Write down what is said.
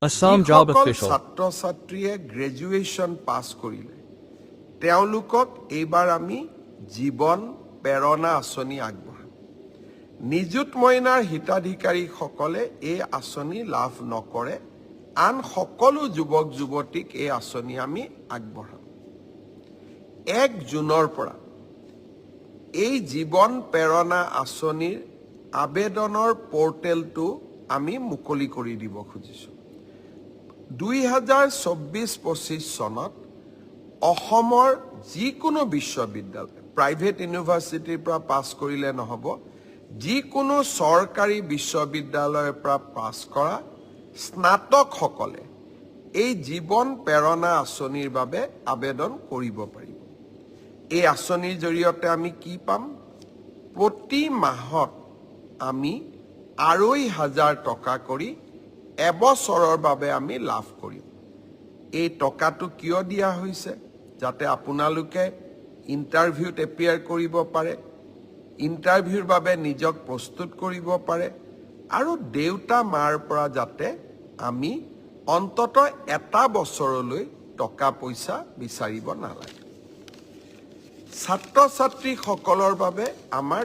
Assam job যিসকল official. ছাত্ৰ ছাত্ৰীয়ে গ্ৰেজুৱেশ্যন পাছ কৰিলে, তেওঁলোকক এইবাৰ আমি জীৱন প্ৰেৰণা আঁচনি আগবঢ়াম। নিযুত মইনাৰ হিতাধিকাৰীসকলে এই আঁচনি লাভ নকৰে। আন সকলো যুৱক যুৱতীক এই আঁচনি আমি আগবঢ়াম। 1 জুনৰ পৰা এই জীৱন প্ৰেৰণা আঁচনিৰ আবেদনৰ পৰ্টেলটো আমি মুকলি কৰি দিব খুজিছোঁ। 2024-25 চনত অসমৰ যিকোনো বিশ্ববিদ্যালয়, প্ৰাইভেট ইউনিভাৰ্চিটিৰ পৰা পাছ কৰিলে নহ'ব, যিকোনো চৰকাৰী বিশ্ববিদ্যালয়ৰ পৰা পাছ কৰা স্নাতকসকলে এই জীৱন প্ৰেৰণা আঁচনিৰ বাবে আবেদন কৰিব পাৰিব। এই আঁচনিৰ জৰিয়তে আমি কি পাম? প্ৰতি মাহত আমি 2500 টকা কৰি এবছৰৰ বাবে আমি লাভ কৰিম। এই টকাটো কিয় দিয়া হৈছে? যাতে আপোনালোকে ইণ্টাৰভিউত এপিয়াৰ কৰিব পাৰে, ইণ্টাৰভিউৰ বাবে নিজক প্ৰস্তুত কৰিব পাৰে আৰু দেউতা মাৰ পৰা যাতে আমি অন্ততঃ এটা বছৰলৈ টকা পইচা বিচাৰিব নালাগে। ছাত্ৰ ছাত্ৰীসকলৰ বাবে আমাৰ